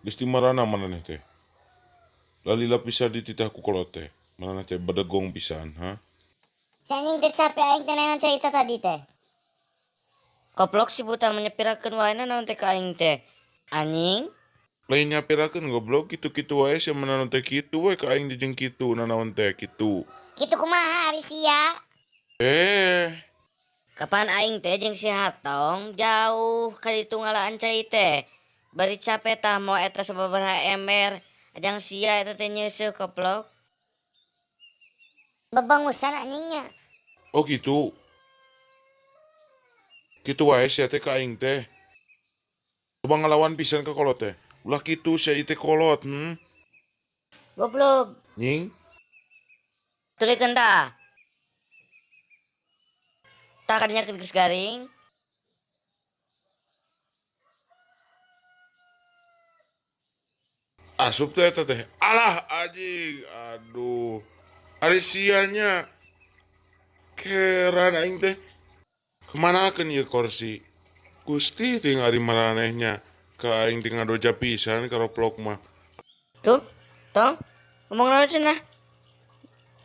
Geus ti marana maneh teh. Lalila pisan dititah ku kolot teh. Maneh teh bedegong pisan, ha? Si anjing teh capek aing teh neangan cai teh tadi teh. Koplok si buta menyepirakeun wae nanaon teh ka aing teh. Anjing. Lain nyapirakeun goblok kitu-kitu wae sia manaon teh kitu we ka aing jeung kitu nanaon teh kitu. Kitu kumaha ari sia? Eh. Kapan aing teh jeung si Hatong jauh ka ditu ngalaan cai teh. Bari capek tah moal eta sababaraha ember ajang sia eta teh nyeuseuh koplok. Bebengusan anjingnya. Oh kitu. Kitu wae sia teh ka aing teh. Coba ngalawan pisan ka kolot teh. Ulah kitu sia ieu teh kolot, hmm. Goblok. Nying. Tulikeun tah. Tah kadinya geus garing. Asup teh eta teh. Alah anjing, aduh. Ari sia nya. Keran aing teh. Kemanakeun ieu kursi? Gusti ting ari maranehnya ka aing teh ngadoja pisan karoplok mah. Tuh, tong ngomong naon cenah?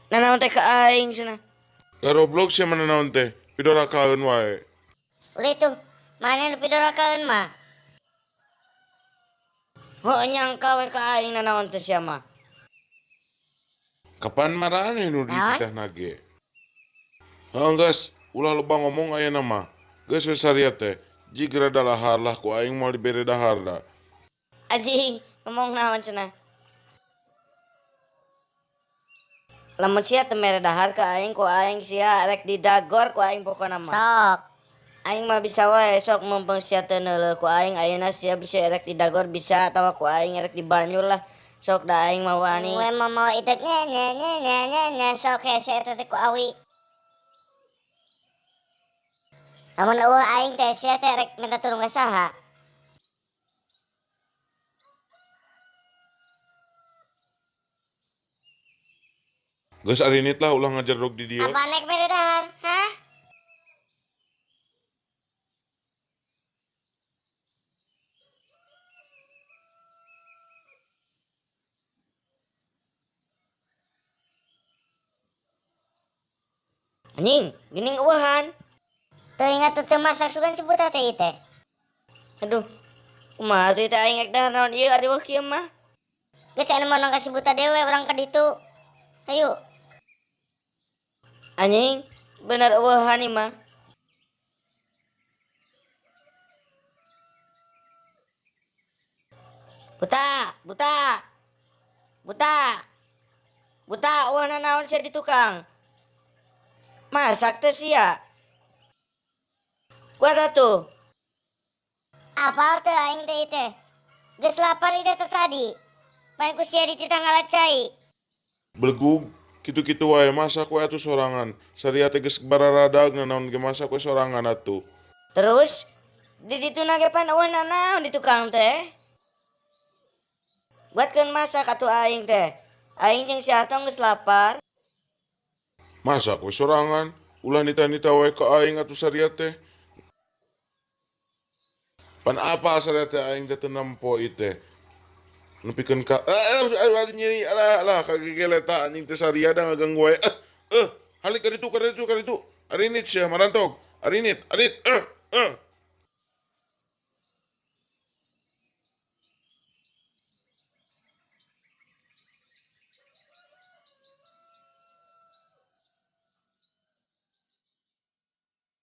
Nanaon teh ka aing cenah. Karoblok sia mananaon teh, pidorakaeun wae. Ulah tuh, mana nu pidorakaeun mah? Heuh nyangka we ka aing nanaon teh sia mah. Kapan maraneh nu dititahna ge? Heuh geus, ulah loba ngomong ayeuna mah. Geus we saria teh, jig rada lahar lah ku aing moal dibere dahar da. Anjing, ngomong naon cenah? Lamun sia teu mere dahar ka aing ku aing sia rek didagor ku aing pokona mah. Sok. Aing mah bisa wae sok mumpung sia teu neuleuh ku aing ayeuna sia bisa rek didagor bisa atawa ku aing rek dibanyur lah. Sok da aing mah wani. We mah mau itu nye nye nye nye nye nye sok hese eta teh ku awi. Lamun eueuh aing teh sia teh rek minta tulung ka saha? Geus arinit lah ulah ngajedog di dieu. Apaan nek mere dahar, hah? Anjing, geuning eueuhan. Teuing atuh teu masak sugan si buta teh ieu teh. Aduh, kumaha atuh ieu teh aing rek dahar naon ieu ari weuh kieu mah. Geus anu mah ka si buta dewe urang ka ditu. Hayu. Anjing, bener eueuhan ieu mah. Buta, buta. Buta. Buta, eueuh nanaon sia di tukang. Masak teh sia. Kuat atuh. Apal teu aing teh ieu teh. Geus lapar ieu teh tadi. Paling ku sia dititah ngala cai. Belegug, kitu-kitu wae masak we atuh sorangan. Saria teh geus bararadag nanaon ge masak we sorangan atuh. Terus di dituna ge pan eueuh nanaon di tukang teh. Buatkeun masak atuh aing teh. Aing jeung si Atong geus lapar. Masak we sorangan, ulah nita-nita wae ka aing atuh saria teh. Pan apa saria teh aing teh teu nempo ieu teh. Nepikeun ka aduh nyeri alah alah kagegeleta anjing teh saria da ngaganggu wae. Halik ka ditu ka ditu ka ditu. Arinit sia marantog. Arinit, arit.